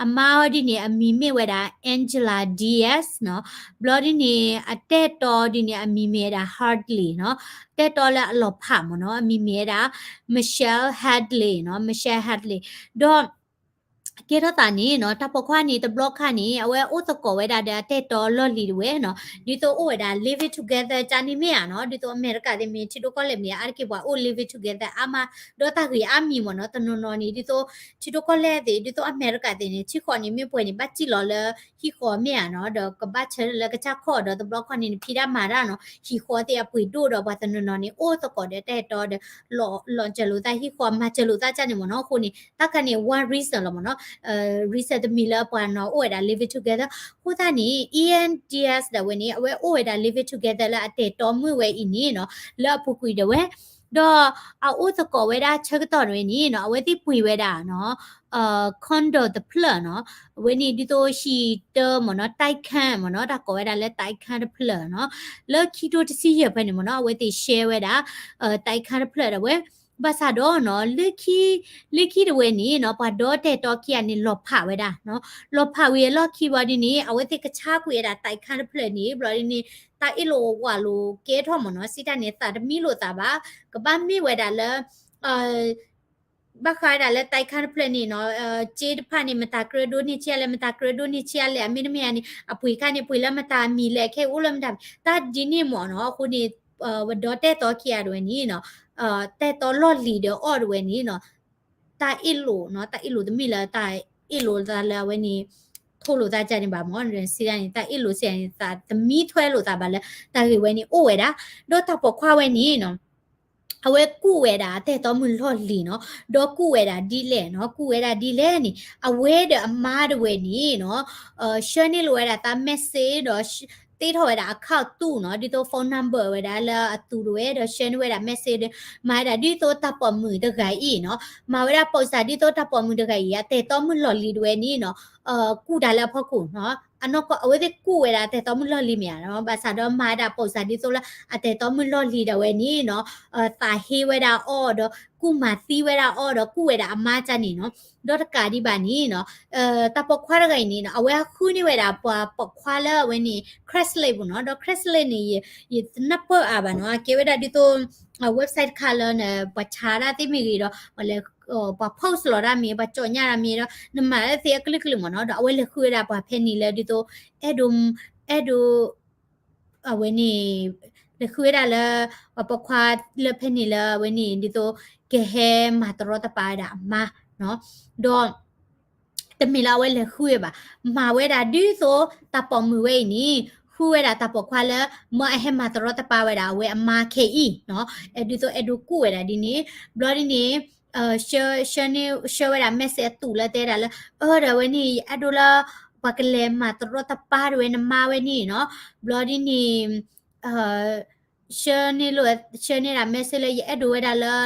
အမါအီၤဒ်န့ၣ် အမံၤမ့ၢ်ဝဲဒၣ် Angela Diaz နီၤ, ဘျီဒ်န့ၣ် အတၢ်အဲၣ်တီဒ်န့ၣ် အမံၤမ့ၢ်ဝဲဒၣ် Hadley နီၤ, တၢ်အဲၣ်တီလၢအလီၤဖးမ့ၢ်နီၤ, အမံၤမ့ၢ်ဝဲဒၣ် Michelle Hadley နီၤ, Michelle Hadley, ဒီး ကဲထီၣ်သးန့ၣ်နီၤ, တၢ်ပိာ်ခွါန့ၣ် တဘျီခါန့ၣ် အဝဲအိၣ်သကိးဝဲဒၣ်ဒီးအတၢ်အဲၣ်တီလီၢ်လံၤတဝဲနီၤ, ဒ်သိးအိၣ်ဝဲဒၣ် living together ကန့ၣ်မ့ၢ်ဧါနီၤ, ဒ်သိးအမဲရကၤသ့ၣ်မ့ၢ် ထံဒိၣ်ကီၢ်လဲၢ်မ့ၢ် အါတက့ၢ်ပှၤအိၣ် living together အါမး, ဒီးတၢ်ဂ့ၢ်အါမံၤမ့ၢ်နီၤ, တနီၤနီၤန့ၣ် ဒ်သိး ထံဒိၣ်ကီၢ်လဲၢ်သ့ၣ် ဒ်သိးအမဲရကၤသ့ၣ်န့ၣ် ထံဃီန့ၣ်မ့ၢ်ပှဲၤန့ၣ် ဘၣ်စံၣ်လီၤလၢဟံၣ်ဃီမ့ၢ်ဧါနီၤ, ဒီးကဘၣ်ဆၢထၢၣ်လၢကစၢ်ခီၣ်ဒီး တဘျီခီန့ၣ် နဖံးတၢ်မၤတၢ်နီၤ, ဟံၣ်ဃီသ့ၣ်အပှ့ၤဒိၣ်ဒီး ပှၤတနီၤနီၤန့ၣ် အိၣ်သကိးဒီးတၢ်အဲၣ်တီဒီး လီၤစၢၤလိာ်သးဟံၣ်ဃီ မၤစၢၤလိာ်သးကန့ၣ်မ့ၢ်နီၤ, အဃိန့ၣ် တၢ်ခါန့ၣ် one reason လီၤမ့ၢ်နီၤ, reason တမံၤလၢပှၤနီၤအိၣ်ဝဲဒၣ် living together အဃိသတးန့ၣ် Ian Diaz ဒၣ်ဝဲန့ၣ် အဝဲအိၣ်ဝဲဒၣ် living together လၢအတၢ်အဲၣ်တီမုၣ်ဝဲအံၤန့ၣ်နီၤ, လၢအပူၤကွံာ်ဒၣ်ဝဲ ဒီးအအိၣ်သကိးဝဲဒၣ်ဆၢကတီၢ်ဝဲန့ၣ်နီၤ, အဝဲသ့ၣ်ပှ့ၤဝဲဒၣ်နီၤ, condo တဖျၢၣ်နီၤ, အဝဲန့ၣ်ဒ်သိးဟံၣ်တၢမ့ၢ်နီၤ, တိုက်ခန်း မ့ၢ်နီၤ, တၢ်ကိးဝဲဒၣ်လၢ တိုက်ခန်း တဖျၢၣ်နီၤ, လၢခံထိတဆံယဲၢ်ဖဲန့ၣ်မ့ၢ်နီၤ, အဝဲသ့ၣ် share ဝဲဒၣ် တိုက်ခန်း တဖျၢၣ်ဒၣ်ဝဲ, ဘၣ်ဆၣ်ဒီးနီၤ, လၢခံ လၢခံတဝဲန့ၣ်နီၤ, ပှၤဒီတၢ်အဲၣ်တီခံဂၤန့ၣ် လီၤဖးဝဲဒၣ်နီၤ, လီၤဖးဝံၤအလီၢ်ခံဘျီဒ်န့ၣ် အဝဲသ့ၣ်ကဆါကွံာ်ဝဲဒၣ် တိုက်ခန်း တဖျၢၣ်န့ၣ် ဘျီဒ်န့ၣ် တၢ်အ့ၣ်လိာ်ဝးလိာ်ကဲထီၣ်မ့ၢ်နီၤ, စံးတၢ်န့ၣ် သးတမံလိာ်သးဘၣ်, ကဘၣ်မ့ၢ်ဝဲဒၣ်လၢ ဘၣ်ဃးဝဲဒၣ်လၢ တိုက်ခန်း တဖျၢၣ်န့ၣ်နီၤ, စ့တဖၣ်န့ၣ် မတၤကြၢးဒိးန့ၢ်ဆံးအါလဲၣ်, မတၤကြၢးဒိးန့ၢ်ဆံးအါလဲၣ်, အမ့တမ့ၢ်ဧါန့ၣ် အပှ့ၤခါန့ၣ် ပှ့ၤလၢမတၤမံၤလဲၣ်, ခဲအံၤအိၣ်လၢမတၤ, တၢ်ဒ်န့ၣ်မ့ၢ်နီၤ, အဃိန့ၣ် ဒီတၢ်အဲၣ်တီခံဂၤတဝဲန့ၣ်နီၤ, တၢ်အဲၣ်တီလီၢ်လံၤဒီးအီၤတဝဲန့ၣ်နီၤ, တၢ်အ့ၣ်လိာ်နီၤ, တၢ်အ့ၣ်လိာ်တမ့ၢ်လၢတၢ်အ့ၣ်လိာ်သးလၢအဝဲန့ၣ် ထိၣ်လိာ်သးကန့ၣ်ဘၣ်မ့ၢ်, စံးတၢ်န့ၣ် တၢ်အ့ၣ်လိာ်စံးန့ၣ် သးတမံထွဲလိာ်သးဘၣ်လၢ တၢ်ဂ့ၢ်ဝဲန့ၣ်အိၣ်ဝဲဒၣ်, ဒီးတၢ်ပိာ်ခွါဝဲန့ၣ်နီၤ အဝဲကူၣ်ဝဲဒၣ်တၢ်အဲၣ်တီမုၣ်လီၢ်လံၤနီၤ, ဒီးကူၣ်ဝဲဒၣ်ဒ်လဲၣ်နီၤ, ကူၣ်ဝဲဒၣ်ဒ်လဲၣ်န့ၣ် အဝဲဒီးအမါတဝဲန့ၣ်နီၤ, ဆှၢန့ၢ်လိာ်ဝဲဒၣ်သး message ဒီး တ့ထီၣ်ဝဲဒၣ် account တူၢ်နီၤ, ဒ်သိး phone number ဝဲဒၣ်လၢအသူတဝဲ ဒီးဆှၢန့ၢ်ဝဲဒၣ် message ဒီး မၤဝဲဒၣ်ဒ်သိးတၢ်ပိာ်မုၣ်တဂၤအံၤနီၤ, မၤဝဲဒၣ်ပိာ်စၢ်ဒ်သိးတၢ်ပိာ်မုၣ်တဂၤအံၤ အတၢ်အဲၣ်တီမုၣ်လီၢ်လံၤတဝဲန့ၣ်နီၤ, ကူၣ်တၢ်လၢအဖီခိၣ်နီၤ, အနီၢ်ကီၢ် အဝဲသ့ၣ်ကူၣ်ဝဲဒၣ်တၢ်အဲၣ်တီမုၣ်လီၢ်လံၤမ့ၢ်ဧါ, ဘၣ်ဆၣ်ဒီးမၤဝဲဒၣ်ပိာ်စၢ်ဒ်သိးလၢအတၢ်အဲၣ်တီမုၣ်လီၢ်လံၤဒၣ်ဝဲန့ၣ်နီၤ, သးဟ့ဝဲဒၣ်အီၤဒီး ကူၣ်မၤသံဝဲဒၣ်အီၤဒီး ကူၣ်ဝဲဒၣ်အမါကန့ၣ်နီၤ, ဒီးတကးဒံးဘၣ်န့ၣ်နီၤ, တၢ်ပိာ်ခွါတဂၤအံၤန့ၣ်နီၤ အဝဲဃုန့ၢ်ဝဲဒၣ်ပှၤပိာ်ခွါလၢအဝဲန့ၣ် Craigslist ပူၤနီၤ, ဒီး Craigslist န့ၣ် ယတနၢ်ပၢၢ်အါဘၣ်နီၤ, အကဲဝဲဒၣ်ဒ်သိး website တခါလၢ ပှၤဆါတၢ်သ့ၣ်မ့ၢ်ဂ့ၤဒီး ပှၤလဲၤ ပှၤ post လီၤတၢ်မ့ၢ် ပှၤကၠီၣ်ညါတၢ်မ့ၢ်ဒီး နမၤလၢသ့အကလုာ်ကလုာ်မ့ၢ်နီၤ, ဒီးအဝဲလဲၤဃုဝဲဒၣ်ပှၤဖဲန့ၣ်လၢဒ်သိး အဲၣ်ဒိး အဲၣ်ဒိး အဝဲန့ၣ် လဲၤဃုဝဲဒၣ်လၢ ပှၤပိာ်ခွါလၢဖဲန့ၣ်လၢအဝဲန့ၣ် ဒ်သိး ကဟဲမၤတရီတပါဝဲဒၣ်အမါနီၤ, ဒီး တမ့ၢ်လၢအဝဲလဲၤဃုဝဲဘၣ်, မၤဝဲဒၣ်ဒ်သိးတၢ်ပိာ်မုၣ်ဝဲအံၤန့ၣ် ဃုဝဲဒၣ်တၢ်ပိာ်ခွါလၢ မၢအဟဲမၤတရီတပါဝဲဒၣ်အဝဲအမါခဲအံၤနီၤ, ဒ်သိးအဲၣ်ဒိးကူၣ်ဝဲဒၣ်ဒ်န့ၣ်, ဘျီဒ်န့ၣ် ဆှၢ ဆှၢဝဲဒၣ် message အသူၣ်လၢတဲဒၣ်လၢ အၢ ဒီးဝဲန့ၣ် ယအဲၣ်ဒိးလၢ ပှၤကလဲၤမၤတရီတပါတဝဲနမါဝဲန့ၣ်နီၤ, ဘျီဒ်န့ၣ် ဆှၢန့ၢ်လိာ် ဆှၢန့ၢ်ဒၣ် message လၢယအဲၣ်ဒိးဝဲဒၣ်လၢ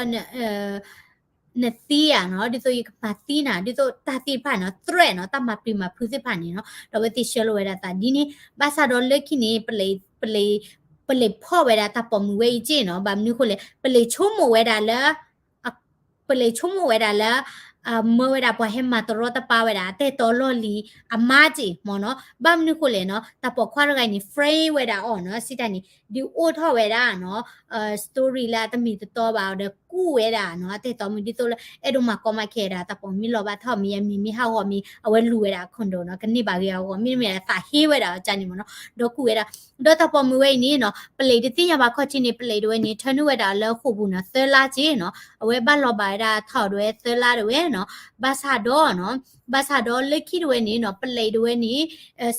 နသံဧါနီၤ, ဒ်သိးယကမၤသံနၤ, ဒ်သိးတၢ်သ့ၣ်တဖၣ်နီၤ threat နီၤ, တၢ်မၤပျံၤမၤဖုးသ့ၣ်တဖၣ်န့ၣ်နီၤ, ဒီးအဝဲသ့ၣ်ဆှၢလိာ်ဝဲဒၣ်သးဒ်န့ၣ်, ဘၣ်ဆၣ်ဒီးလၢခံန့ၣ် ပလံး ပလံးဖီၣ်ဝဲဒၣ်တၢ်ပိာ်မုၣ်ဝဲအံၤက့ၢ်နီၤ, ဘၣ်မနုၤဃိလဲၣ် ပလံးဆိကမိၣ်ဝဲဒၣ်လၢ ပလံးဆိကမိၣ်ဝဲဒၣ်လၢ မၢဝဲဒၣ်ပှၤဟဲမၤတရီတပါဝဲဒၣ် အတၢ်အဲၣ်တီလီၢ်လံၤအမါက့ၢ်မ့ၢ်နီၤ, ဘၣ်မနုၤဃိလဲၣ်နီၤ, တၢ်ပိာ်ခွါတဂၤအံၤန့ၣ် frame ဝဲဒၣ်အီၤနီၤ, စံးတၢ်န့ၣ် ဒုးအိၣ်ထီၣ်ဝဲဒၣ်နီၤ story လၢအတမ့ၢ်တတီဘၣ်ဒီးကူၣ်ဝဲဒၣ်နီၤ, အတၢ်အဲၣ်တီမုၣ်ဒ်သိးလၢ အဲၣ်ဒိးမၤကီမၤခဲဒၣ် တၢ်ပိာ်မုၣ်မ့ၢ်လီၤဘၣ်ထီၣ်မ့ၢ် အမံၤမ့ၢ်ဟးဂီၤမ့ၢ် အဝဲလူၤဝဲဒၣ်အ condo နီၤ, ကန့ၢ်ဘၣ်ဂ့ၤအဂီၢ် မ့တမ့ၢ်သးဟ့ဝဲဒၣ်အီၤကန့ၣ်မ့ၢ်နီၤ, ဒီးကူၣ်ဝဲဒၣ် ဒီးတၢ်ပိာ်မုၣ်ဝဲအံၤန့ၣ်နီၤ ပလံးတသ့ၣ်ညါဘၣ်ခီၣ်ထံးန့ၣ် ပလံးတဝဲန့ၣ် ထၢနုာ်ဝဲဒၣ်လၢဃိာ်ပူၤနီၤ သၢလါက့ၢ်နီၤ, အဝဲဘၣ်လီၤဘၣ်ဝဲဒၣ်ထီၣ်ဒဝဲသၢလါတဝဲနီၤ, ဘၣ်ဆၣ်ဒီးနီၤ ဘၣ်ဆၣ်ဒီးလၢခံတဝဲန့ၣ်နီၤ ပလံးတဝဲန့ၣ်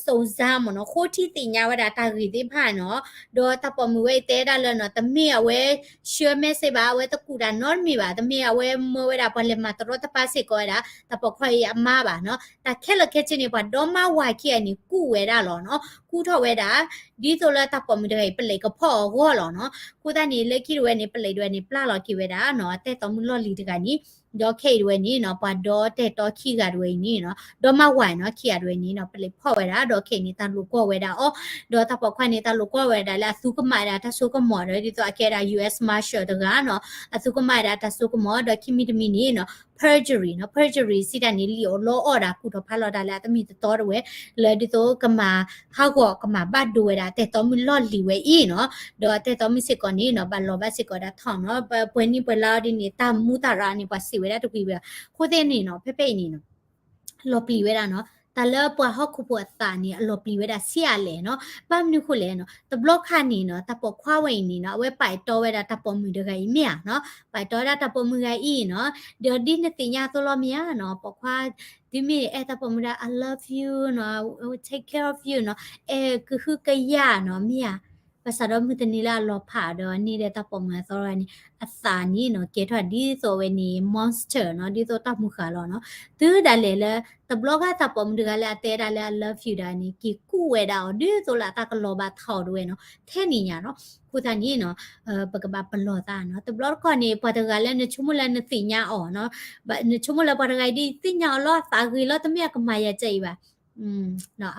စုံစမ်းမ့ၢ်နီၤ ဃိထံသ့ၣ်ညါဝဲဒၣ်တၢ်ဂ့ၢ်သ့ၣ်တဖၣ်နီၤ, ဒီးတၢ်ပိာ်မုၣ်ဝဲအံၤတဲဒၣ်လၢနီၤ တမ့ၢ်အဝဲဆှၢ message ဘၣ်, အဝဲတကူၣ်တၢ်နီတမံၤဘၣ်, တမ့ၢ်အဝဲမၢဝဲဒၣ်ပှၤလဲၤမၤတရီတပါစ့ၢ်ကီးဝဲဒၣ် တၢ်ပိာ်ခွါအံၤအမါဘၣ်နီၤ, တၢ်ခဲလၢာ်ခဲဆ့န့ၣ် ပှၤဒီမါဝၤခံဂၤန့ၣ် ကူၣ်ဝဲဒၣ်လီၤနီၤ, ကူၣ်ထီၣ်ဝဲဒၣ် ဒ်သိးလၢတၢ်ပိာ်မုၣ်တဂၤအံၤ ပလံးကဖီၣ်အဂီၢ်လီၤနီၤ, အဃိသတးန့ၣ် လၢခံတဝဲန့ၣ် ပလံးတဝဲန့ၣ် ပျၢ်လီၤက့ၤဝဲဒၣ်နီၤ အတၢ်အဲၣ်တီမုၣ်လီၢ်လံၤတဂၤန့ၣ်, ဒီးခဲအံၤတဝဲန့ၣ်နီၤ ပှၤဒီတၢ်အဲၣ်တီခံဂၤတဝဲအံၤန့ၣ်နီၤ ဒီမါဝၤနီၤ ခံဂၤတဝဲန့ၣ်နီၤ ပလံးဖီၣ်ဝဲဒၣ် ဒီးခဲအံၤန့ၣ် တၢ်လိာ်ကွီၢ်ဝဲဒၣ်အီၤ, ဒီးတၢ်ပိာ်ခွါန့ၣ် တၢ်လိာ်ကွီၢ်ဝဲဒၣ်လၢအသူကမၣ်ဝဲဒၣ် ဒ်သိးအကဲဒၣ် US Marshal တဂၤနီၤ, အသူကမၣ်ဝဲဒၣ်တၢ်စိကမီၤ ဒီးခံမံၤတမံၤန့ၣ်နီၤ perjury နီၤ, perjury စံးတၢ်န့ၣ် လံာ်အိၣ်လီအီၣ်ဒၣ်ကူၣ်ထီၣ်ဖးလီၤတၢ်လၢအတမ့ၢ်တတီတဝဲ, လၢဒ်သိးကမၤဟးဂီၤကမၤဘၣ်ဒိဝဲဒၣ်တၢ်အဲၣ်တီမုၣ်လီၢ်လံၤဝဲအံၤနီၤ, ဒီးတၢ်အဲၣ်တီမုၣ်စ့ၢ်ကီးန့ၣ်နီၤ ဘၣ်လီၤဘၣ်စ့ၢ်ကီးဒၣ်ထီၣ်နီၤ, ပှဲၤနံၣ်ပှဲၤလါအီၤဒ်န့ၣ် တၢ်မူတၢ်ရၢန့ၣ် ပှၤစံးဝဲဒၣ်တဝံၤဝဲ, အဃိသတးန့ၣ်နီၤ ဖဲဖဲအံၤန့ၣ်နီၤ လီၤပျံၤဝဲဒၣ်နီၤ, တၢ်လၢပှၤဟီၣ်ခိၣ်ဖိအသးန့ၣ် အလီၤပျံၤဝဲဒၣ်ဆံးအါလဲၣ်နီၤ, ဘၣ်မနုၤဃိလဲၣ်နီၤ, တဘျီခါန့ၣ်နီၤ တၢ်ပိာ်ခွါဝဲအံၤန့ၣ်နီၤ အဝဲပာ်အဲၣ်တီဝဲဒၣ်တၢ်ပိာ်မုၣ်တဂၤအံၤမ့ၢ်ဧါနီၤ, ပာ်အဲၣ်တီဝဲဒၣ်တၢ်ပိာ်မုၣ်ဂၤအံၤနီၤ, ဒီးဒ်နသ့ၣ်ညါအသိးလီၤမ့ၢ်ဧါနီၤ, ပိာ်ခွါ ဒ်မ့ၢ်အဲၣ်တၢ်ပိာ်မုၣ်ဒၣ် I love you နီၤ, I will take care of you နီၤ, အဲၣ်ကဟုကယာ်နီၤ မ့ၢ်ဧါ, ဘၣ်ဆၣ်ဒီးမုၢ်တနံၤလၢအလီၤဖးဒီးန့ၢ်ဒီးတၢ်ပိာ်မုၣ်အသီတဂၤန့ၣ် အသးန့ၣ်နီၤ ကဲထီၣ်ဒ်သိးဝဲန့ၣ် monster နီၤ, ဒ်သိးတၢ်မုၢ်ဃၢ်လီၤနီၤ, တုၤဒၣ်လဲာ်လၢ တဘျီခါတၢ်ပိာ်မုၣ်တဂၤလၢအတဲဒၣ်လၢ I love you ဒၣ်န့ၣ် က့ၤကူၣ်ဝဲဒၣ်အီၤ ဒ်သိးလၢအတၢ်ကလီၤဘၣ်ထီၣ်ဒၣ်ဝဲနီၤ, ထဲန့ၣ်ညါနီၤ, အဃိသတးန့ၣ်နီၤ ပကဘၣ်ပလီၢ်သးနီၤ, တဘျီတခီၣ်န့ၣ် ပှၤတဂၤလၢနဆိကမိၣ်လၢနသ့ၣ်ညါအီၤနီၤ, နဆိကမိၣ်လၢပှၤတဂၤအံၤဒ်သ့ၣ်ညါအီၤလီၤ အသးဂ့ၤလီၤ တမ့ၢ်အကမၤယၤကဲအံၤဘၣ်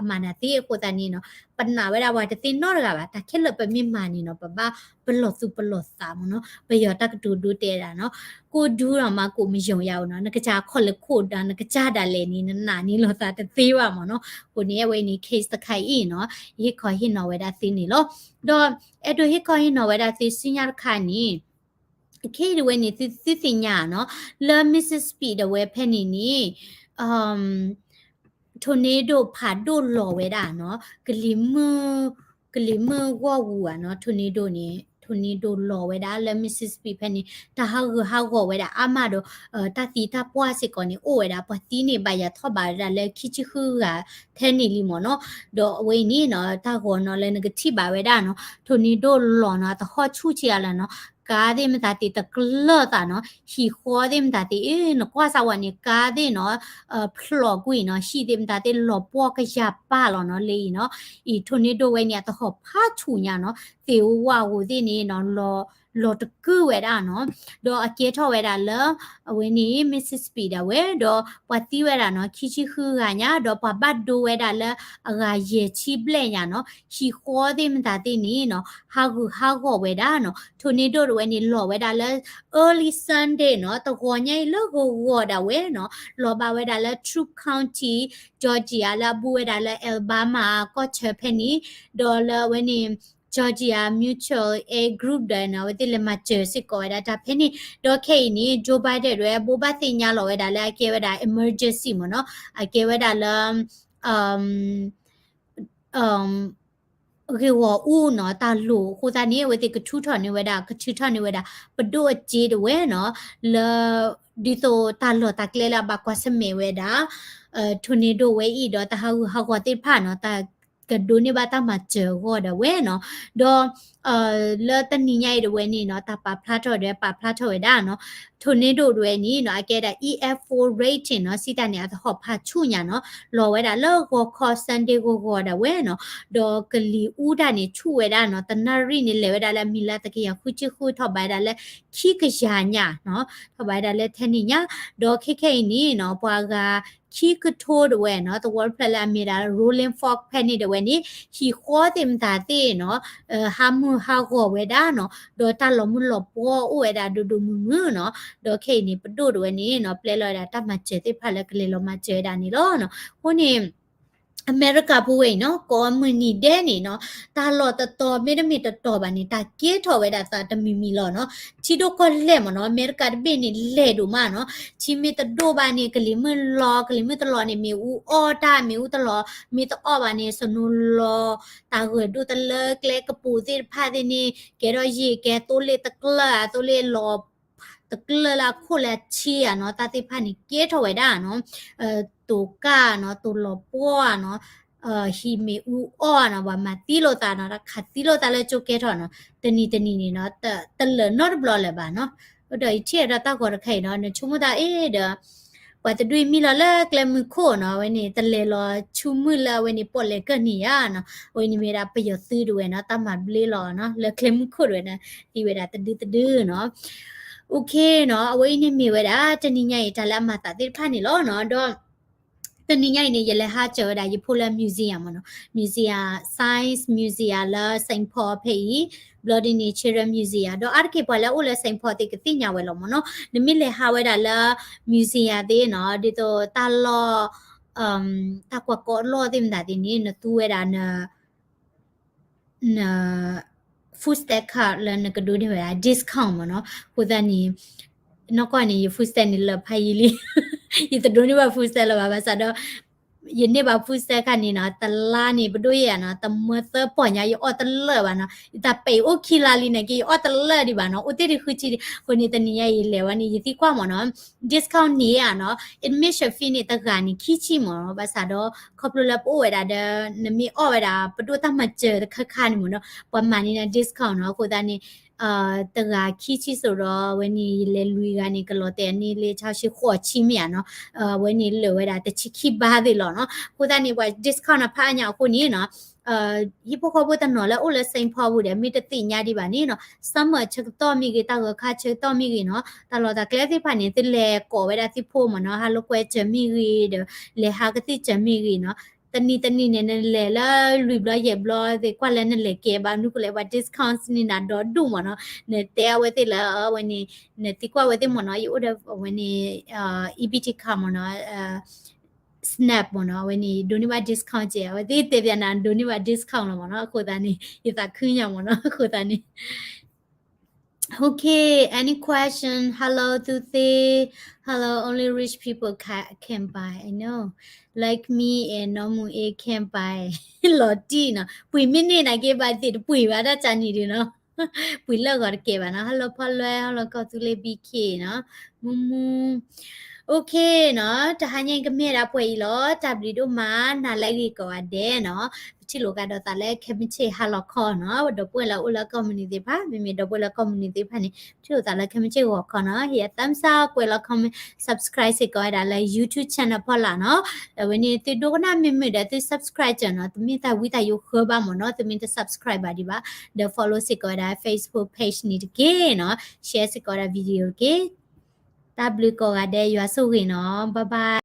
အမၤနၤသ့အဃိသတးန့ၣ်နီၤ, ပနာ်ဝဲဒၣ်ပှၤတသ့နီတဂၤဘၣ်, တၢ်ခဲလၢာ်ပမ့ၢ်မၤန့ၣ်နီၤ ပဘၣ်ပလီၢ်သူၣ်ပလီၢ်သးမ့ၢ်နီၤ, ပယီၤတၢ်ကတိၤဒိတဲဒၣ်နီၤ, ကိုယ်ဒူးတော့မှ ကိုယ်မယုံရဘူးနီၤ, နကစၢ်ခီၣ်လၢခိၣ်ဒီး နကစၢ်ဒၣ်လဲာ်န့ၣ် နနာ်န့ၢ်လိာ်သးတသ့ဘၣ်မ့ၢ်နီၤ, အဃိန့ၣ် အဝဲအံၤန့ၣ် case တခါအံၤနီၤ, ယဟ့ၣ်ခီဟ့ၣ်နီၤဝဲဒၣ်သ့န့ၣ်လီၤ, ဒီးအဲၣ်ဒိးဟ့ၣ်ခီဟ့ၣ်နီၤဝဲဒၣ်သ့ဆူညါတခါန့ၣ် ခဲအံၤတဝဲန့ၣ် သုသ့ၣ်ညါနီၤ, လၢ Mississippi ဒၣ်ဝဲဖဲန့ၣ်န့ၣ် tornado ဖးဒိၣ်လီၤဝဲဒၣ်နီၤ, ကလံၤမုၢ် ကလံၤမုၢ်ဂီၢ်ဝူၤဧါနီၤ, tornado န့ၣ် tornado လီၤဝဲဒၣ်လၢ Mississippi ဖဲန့ၣ် တၢ်ဟးဂူာ်ဟးဂီၤဝဲဒၣ်အါမးဒီး တၢ်သံတၢ်ပှၢ်စ့ၢ်ကီးန့ၣ် အိၣ်ဝဲဒၣ် ပှၤသံန့ၣ် ဘၣ်ယၤထီၣ်ဘးဝဲဒၣ်လၢခံဆံဃုဂၤထဲန့ၣ်လံမ့ၢ်နီၤ, ဒီးအဝဲအံၤန့ၣ်နီၤ တၢ်ဂီၤနီၤလၢနကထံၣ်ဘၣ်ဝဲဒၣ်နီၤ tornado လီၤနီၤ တဟီၣ်ဆူၣ်ဆံးအါလၢနီၤ ကါသ့ၣ်မတၤသ့ၣ်တကျၢၢ်သးနီၤ, ဟံၣ်ဃီသ့ၣ်မတၤသ့ၣ် အ့ နကွၢ်စၢ်ဝဲန့ၣ် ကါသ့ၣ်နီၤ ဖျိးကွံာ်နီၤ, ဟံၣ်သ့ၣ်မတၤသ့ၣ်လီၤပှီၢ်ကယၤပာ်လီၤနီၤ လၢအံၤနီၤ, အံၤ tornado ဝဲန့ၣ် အတဟီၣ်ဖးဆူၣ်ညါနီၤ, သ့ၣ်ဧိၤဝၣ်ဧိၤသ့ၣ်န့ၣ်နီၤ လီၤတကုၢ်ဝဲဒၣ်နီၤ, ဒီးအကဲထီၣ်ဝဲဒၣ်လၢ အဝဲန့ၣ် Mississippi ဒၣ်ဝဲ ဒီးပှၤသံဝဲဒၣ်နီၤ ခံဆံဃုဂၤညါ ဒီးပှၤဘၣ်ဒိဝဲဒၣ်လၢအဂၤယဲၢ်ဆံဘျဲၣ်ညါနီၤ, ဟံၣ်ဃီသ့ၣ်မတၤသ့ၣ်န့ၣ်နီၤ ဟးဂူာ်ဟးဂီၤဝဲဒၣ်နီၤ, tornado တဝဲန့ၣ် လီၤဝဲဒၣ်လၢ early Sunday နီၤ, တဂီၤညါအံၤလၢဂီၤဂီၤဒၣ်ဝဲနီၤ, လီၤဘၣ်ဝဲဒၣ်လၢ Troup County, Georgia လၢအဘူးဝဲဒၣ်လၢ Alabama ကီၢ်ဆၢဖဲန့ၣ်, ဒီးလၢအဝဲန့ၣ် Georgia Mutual Aid Group ဒီးနီၤ အဝဲသ့ၣ်လဲၤမၤစၢၤစ့ၢ်ကီးဝဲဒၣ်တၢ်ဖဲန့ၣ်, ဒီးခဲအံၤန့ၣ် Joe Biden တဝဲ ဘိးဘၣ်သ့ၣ်ညါလီၤဝဲဒၣ်လၢအကဲဝဲဒၣ် emergency မ့ၢ်နီၤ, အကဲဝဲဒၣ်လၢ ဂ့ၢ်ဂီၢ်အူနီၤ တၢ်လိၣ်အဃိသတးန့ၣ် အဝဲသ့ၣ်ကထုးထီၣ်န့ၢ်ဝဲဒၣ် ကထုးထီၣ်န့ၢ်ဝဲဒၣ် ပဒိၣ်အစ့တဝဲနီၤ လၢ ဒ်သိးတၢ်လီၢ်တၢ်ကျဲလၢအဘၣ်ကွၢ်ဆၢၣ်မဲာ်ဝဲဒၣ် tornado ဝဲအံၤဒီး တၢ်ဟးဂူာ်ဟးဂီၤသ့ၣ်တဖၣ်နီၤ တၢ် ကဒိးန့ၢ်ဘၣ်တၢ်မၤစၢၤအဂီၢ်ဒၣ်ဝဲနီၤ. ဒီး လၢတနံၤညါအံၤဒၣ်ဝဲန့ၣ်နီၤ တၢ်ပာ်ဖျါထီၣ်ဒီး ပာ်ဖျါထီၣ်ဝဲဒၣ်နီၤ tornado ဒၣ်ဝဲန့ၣ်နီၤ အကဲဒၣ် E F four rating နီၤ စံးတၢ်န့ၣ် အသဟီၣ်ဖးဆူၣ်ညါနီၤ လီၤဝဲဒၣ်လၢဂီၤခီ Sunday ဂီၤဂီၤဒၣ်ဝဲနီၤ. ဒီးကလံၤအူတၢ်န့ၣ် ဆူၣ်ဝဲဒၣ်နီၤ တနၣ်ရံၣ်န့ၣ် လဲၤဝဲဒၣ်လၢအမံၤလၢ တကယၤဃုဆံဃု ထီၣ်ဘးဝဲဒၣ်လၢ ခံကယၤညါနီၤ ထီၣ်ဘးဝဲဒၣ်လၢထဲန့ၣ်ညါ. ဒီးခဲခဲအံၤန့ၣ်နီၤ ပှၤဂၤခံကထိဒၣ်ဝဲနီၤ သဝီတဖျၢၣ်လၢအမ့ၢ်ဒၣ် Rolling Fork ဖဲန့ၣ်ဒၣ်ဝဲန့ၣ် ဟံၣ်ဃီသ့ၣ်မတၤသ့ၣ်နီၤ ဟးမုၢ်ဟးဂီၤဝဲဒၣ်နီၤ ဒီးတၢ်လီၤမုၢ်လီၤပှီၢ်အိၣ်ဝဲဒၣ်ဒိၣ်ဒိၣ်မုၢ်မုၢ်နီၤ. ဒီးခဲအံၤန့ၣ် ပဒိၣ်ဒၣ်ဝဲန့ၣ်နီၤ ပျဲလီၤဝဲဒၣ်တၢ်မၤစၢၤသ့ၣ်တဖၣ်လၢကလဲၤလီၤမၤစၢၤဝဲဒၣ်န့ၣ်လီၤနီၤ. အဃိန့ၣ် အမဲရကၤပူၤဝဲအံၤနီၤ ကိးမုၢ်နံၤဒဲးန့ၣ်နီၤ တၢ်လီၢ်တတီၤမ့တမ့ၢ်တတီၤဘၣ်န့ၣ် တၢ်ကဲထီၣ်ဝဲဒၣ်သးတမံၤမံၤလီၤနီၤ. ထံဒိၣ်ကီၢ်လဲၢ်မ့ၢ်နီၤ အမဲရကၤတဘ့ၣ်န့ၣ် လဲၢ်ဒိၣ်မးနီၤ. ထံမ့ၢ်တဒိၣ်ဘၣ်န့ၣ် ကလံၤမုၢ်လီၤ ကလံၤမုၢ်တလီၤန့ၣ် မ့ၣ်အူအီၣ်တၢ် မ့ၣ်အူတလီၤ မ့ၢ်တအီၣ်ဘၣ်န့ၣ် စနိလီၤ တၢ်ဂၢၢ်ဒိၣ်တလၢကျဲကပူၤသ့ၣ်တဖၣ်သ့ၣ်န့ၣ် ကဲထီၣ်ယံာ်ကဲသိလ့ၣ်တကျၢၢ်ဧါ သိလ့ၣ်လီၤ တကျၢၢ်လၢအခိၣ်လၢအဆံဧါနီၤ တၢ်သ့ၣ်တဖၣ်န့ၣ် ကဲထီၣ်ဝဲဒၣ်နီၤ တိၤကၢ်နီၤ တိၤလီၤပှီၢ်နီၤ ဟံၣ်မ့ၣ်အူအီၣ်နီၤ ပှၤမၤသံလိာ်သးနီၤ တၢ်ခးသံလိာ်သးလၢကၠိကဲထီၣ်နီၤ တနံၤတနံၤန့ၣ်နီၤ တလၢာ်နီတဘျီလၢၤဘၣ်နီၤ. ဒီးယထံၣ်ဒီးတၢ်ဂီၤတခါအံၤနီၤ နဆိကမိၣ်တၢ်အ့ၣ်ဒီး ပှၤတဒွံၣ်မံလီၤလၢကျဲမုၢ်ခိၣ်နီၤ အဝဲန့ၣ် တလဲၤလီၤဆူမုၢ်လၢအဝဲန့ၣ် ပီၣ်လဲၣ်ကၢၢ်နံၤဧါနီၤ အဝဲန့ၣ်မ့ၢ်ဝဲဒၣ်ပယီၤသုးဒၣ်ဝဲနီၤ တၢ်မၤဘျ့လီၤနီၤ လၢကျဲမုၢ်ခိၣ်ဒၣ်ဝဲနီၤ သံဝဲဒၣ်တဒုတဒုနီၤ OK နီၤ အဝဲအံၤန့ၣ်မ့ၢ်ဝဲဒၣ် တနံၤညါအံၤ တၢ်လၢအမၤသးသ့ၣ်တဖၣ်န့ၣ်လီၤနီၤ ဒီး တနံၤညါအံၤန့ၣ် ယလဲၤဟးစၢၤဝဲဒၣ် ယဖိလၢ museum မ့ၢ်နီၤ museum, science museum လၢ Saint Paul ဖဲအံၤ ဘျီဒ်န့ၣ် children museum ဒီးအါတက့ၢ်ပှၤလၢအအိၣ်လၢ Saint Paul သ့ၣ်ကသ့ၣ်ညါဝဲလီၤမ့ၢ်နီၤ နမ့ၢ်လဲၤဟးဝဲဒၣ်လၢ museum သ့ၣ်နီၤ ဒ်သိးတၢ်လီၢ် တၢ်ကွၢ်ကီလီၢ်သ့ၣ်မတၤသ့ၣ်န့ၣ် နသူဝဲဒၣ်န န food stamp card လၢနကဒိးန့ၢ်ဝဲဒၣ် discount မ့ၢ်နီၤ အဃိသတးန့ၣ် နီၢ်ကီၢ်န့ၣ် ယ food stamp န့ၣ်လၢာ်ဖးယံာ်လံ ယတဒိးန့ၢ်ဘၣ် food stamp လၢၤဘၣ် ဘၣ်ဆၣ်ဒီး ယန့ၢ်ဘၣ် food stamp ခါန့ၣ်နီၤ တလါန့ၣ် ပဒိၣ်ယဲၢ်နီၤ တမၢသၢပီၢ်ညါ ယအီၣ်တလၢာ်ဘၣ်နီၤ ယတၢ်ပဲာ်အိၣ်ခံလါလံန့ၣ်က့ ယအီၣ်တလၢာ်ဒံးဘၣ်နီၤ အိၣ်တ့ၢ်တဃုဆံဒံး အဃိန့ၣ် တနံၤညါအံၤလဲၤဝဲန့ၣ် ယသံကွၢ်မ့ၢ်နီၤ discount န့ၣ်ဧါနီၤ admission fee န့ၣ် တဂၤန့ၣ် ခံဆံမ့ၢ်နီၤ ဘၣ်ဆၣ်ဒီး ခီဖျိလၢပအိၣ်ဝဲဒၣ်ဒီး နမ့ၢ်အီၣ်ဝဲဒၣ် ပဒိၣ်တၢ်မၤစၢၤတခါခါန့ၣ်မ့ၢ်နီၤ ပှၤမၤန့ၢ်နၤ discount နီၤ အဃိသတးန့ၣ် တဂၤခံဆံစိးဒီး အဝဲန့ၣ် ယလဲၤလွံၢ်ဂၤန့ၣ် ကလီၤတဲာ်န့ၢ်လၢ ဆါဆံဃိးဆံမ့ၢ်ဧါနီၤ အဝဲန့ၣ်လၢာ်ဝဲဒၣ်တဆံခံဘးသ့ၣ်လီၤနီၤ အဃိသတးန့ၣ် ပှၤ discount နီၤဖးအါညါအဃိန့ၣ်နီၤ ဟံၣ်ဖိဃီဖိတနီၤလၢအိၣ်လၢ Saint Paul ပူၤဒီး မ့ၢ်တသ့ၣ်ညါဒံးဘၣ်န့ၣ်နီၤ summer ဆၢကတီၢ်မ့ၢ်ဂ့ၤ တၢ်ဂီၤခါဆၢကတီၢ်မ့ၢ်ဂ့ၤနီၤ တၢ်လီၢ်တၢ်ကျဲသ့ၣ်တဖၣ်န့ၣ် သုလဲၤကိးဝဲဒၣ်သုဖိမ့ၢ်နီၤ ဟးလိာ်ကွဲစၢၤမ့ၢ်ဂ့ၤဒီး လဲၤဟးကသံၣ်စၢၤမ့ၢ်ဂ့ၤနီၤ တနံၤတနံၤန့ၣ် နလဲၤလၢလွံၢ်ဘျီယဲၢ်ဘျီသ့ၣ် ကွၢ်လၢနလဲၤကဲဘၣ် မနုၤဃိလဲၣ် ပှၤ discount န့ၢ်နၤဒီဒူၣ်မ့ၢ်နီၤ နတဲအဝဲသ့ၣ်လၢအဝဲန့ၣ် နသံကွၢ်ဝဲသ့ၣ်မ့ၢ်နီၤ ယအိၣ်ဒီးအဝဲန့ၣ် E B T card မ့ၢ်နီၤ SNAP မ့ၢ်နီၤ အဝဲန့ၣ် ဒိးန့ၢ်ဘၣ် discount ကဲ အဝဲသ့ၣ်တဲပျးနၤ ဒိးန့ၢ်ဘၣ် discount လီၤမ့ၢ်နီၤ အဃိသတးန့ၣ် ယသးခုညါမ့ၢ်နီၤ အဃိသတးန့ၣ် Okay, any question? Hello, သုသ့ Hello, only rich people ca- can buy. I know. Like me and နီၢ်မူအ့ can buy. လီၤတံၢ်နီၤ ပှ့ၤမ့ၢ်န့ၢ်နၤက့ ဘၣ်သ့ၣ်တပှ့ၤဘၣ်တၢ်ကၢ်နံၤဒုးနီၤ ပှ့ၤလၢအဂီၤတကဲဘၣ်နီၤ Hello ဖီလွဲ Hello ကီၢ်သူလ့ၤ B K နီၤ မူမူ OK နီၤ တဟါညါအံၤကမ့ၢ်ဒၣ်ပှဲၤအံၤလီၤ တၢ်ဘျုးဒိၣ်မး နၤလၢအဂ့ၤကိးဂၤဒဲးနီၤ ပထံၣ်လိာ်ကဒီးသးလၢခဲမုၢ်ဆ့ၣ်ဟါလီၤခီနီၤ ဒီပုၢ်ဝဲၢ်လၢအအိၣ်လၢကီၢ်မုၢ်နုာ်သ့ၣ်တဖၣ် မ့မ့ၢ်ဒီပုၢ်ဝဲၢ်လၢကီၢ်မုၢ်နုာ်သ့ၣ်တဖၣ်န့ၣ် ပထံၣ်လိာ်သးလၢခဲမုၢ်ဆ့ၣ်ဂီၤခီနီၤ ဟ့ၣ် thumbs up ကွဲးလီၤ comment subscribe စ့ၢ်ကီးဝဲဒၣ်လၢ YouTube channel ဖီလာ်နီၤ အဝဲန့ၣ် သုဒိကနၣ်မ့ၢ်မုာ်ဒီးသု subscribe စၢၤနီၤ တမ့ၢ်တၢ်ဝံတၢ်ယိးဃၢဘၣ်မ့ၢ်နီၤ သုမ့ၢ်တ subscribe ဘၣ်ဒံးဘၣ် ဒီး follow စ့ၢ်ကီးဝဲဒၣ် Facebook page န့ၣ်တက့ၢ်နီၤ share စ့ၢ်ကီးဝဲဒၣ် video တက့ၢ် တၢ်ဘျုးကိးဂၤဒဲး ယွၤဆိၣ်ဂ့ၤနီၤ bye bye